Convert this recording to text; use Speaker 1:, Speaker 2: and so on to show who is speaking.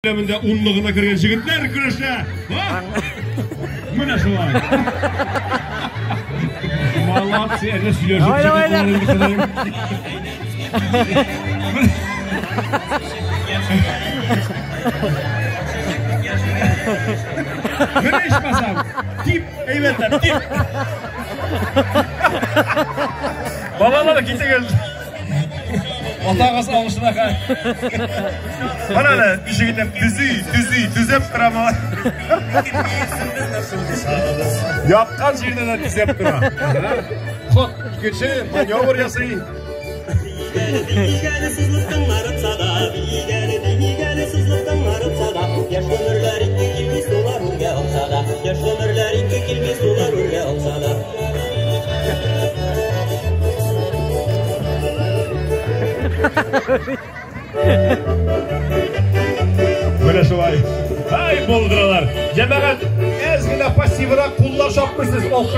Speaker 1: Күләмендә унлыгына кергән җегетләр көрәшә. Менә шулай. Молодцы, әллә сөйләшеп чыгып. Менә ичмасам, тип, әйбәтләп, тип. Балалар китегез. Атагыз алышына. Mana әле ничек итеп төзи, төзи, төзеп тора малай. Яткан җирдә дә төзеп тора. Ход, икенче маневр ясый. Менә шулай. Ай, булдыралар. Җәмәгать, әз генә пассиврак куллар чапмыйсыз, алкыш.